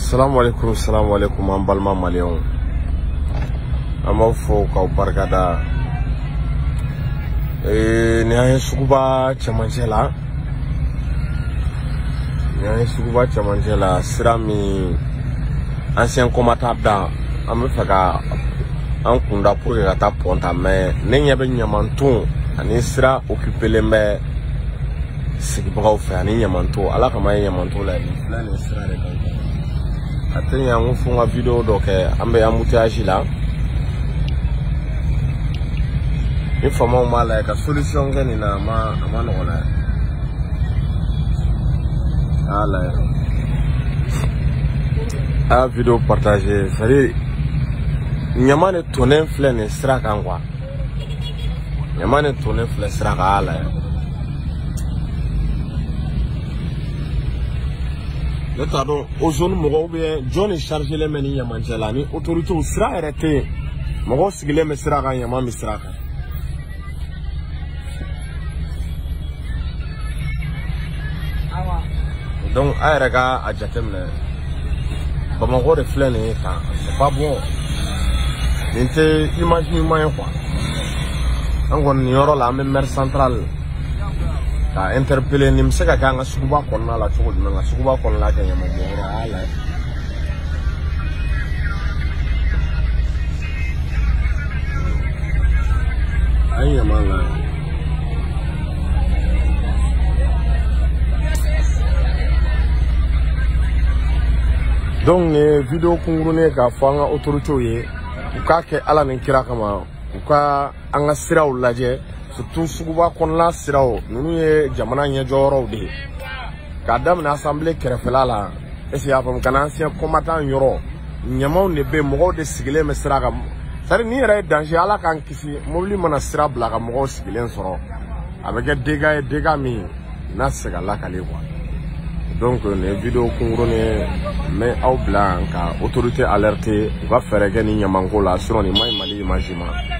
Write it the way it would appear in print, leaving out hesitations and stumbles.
Salamu alaikum, salamu alaikum an balima maliyɛnw. An b'aw fo k'aw barikada. Nin y'an ye suguba cɛmancɛ la. Nin y'an ye suguba cɛmancɛ la sira min ancien combattant da an bɛ fɛ ka an kunda pour que ka taa pont ta mais ne ɲɛ bɛ ɲamanton ani sira occupélen bɛ sigibagaw fɛ ani ɲamanton ala kama ye ɲamanton la nin filɛ nin sira de kan. A tɛ ɲɛ n ko fo n ka vidéo dɔ kɛ an bɛ embouteillage la ni faamaw m'a lajɛ ka solution kɛ nin na a ma nɔgɔn dɛ. A y'a lajɛ a y'a vidéo partager, c'est à dire ɲama de tonnen filɛ nin sira kan quoi, ɲama de tonnen filɛ sira kan, a y'a lajɛ. Ne t'a dɔn o zone mɔgɔw bɛ jɔn de chargelen bɛ ni ɲamancɛ la ni autorités sira yɛrɛ tɛ yen, mɔgɔw sigilen bɛ sira kan, ɲama bɛ sira kan. Donc a yɛrɛ ka a jateminɛ Bamakɔ de filɛ nin ye tan, c'est pas bon, nin tɛ image ɲuman ye quoi. An kɔni nin yɔrɔ la an bɛ maire central ka interpeller, nin bɛ se ka kɛ an ka suguba kɔnɔna la cogo jumɛn, ka suguba kɔnɔna kɛ ɲamanbɔnyɔrɔ, a y'a lajɛ. A ye ɲama lajɛ. Donc nin ye vidéo kunkurunin ye k'a fɔ an ka autorités ye u k'a kɛ ala ni kira kama, u ka an ka siraw lajɛ, surtout suguba kɔnɔna siraw ninnu ye jamana ɲɛjɔyɔrɔw de ye. K'a daminɛ assemblée kɛrɛfɛla la, est ce que y'a faamu, ka na ancien combattant yɔrɔ, ɲamaw de bɛ yen, mɔgɔw de sigilen bɛ sira kan. C'est à dire nin yɛrɛ ye danger, ala k'an kisi, mobili mana sira bila ka mɔgɔw sigilen sɔrɔ, a bɛ kɛ dégâts ye, dégâts min n'a tɛ se ka lakale quoi. Donc nin ye vidéo kunkurunin ye, n bɛ aw bila yan ka autorité alerter u ka fɛɛrɛ kɛ nin ɲamanko la, sinon nin ma ɲi Mali image ma.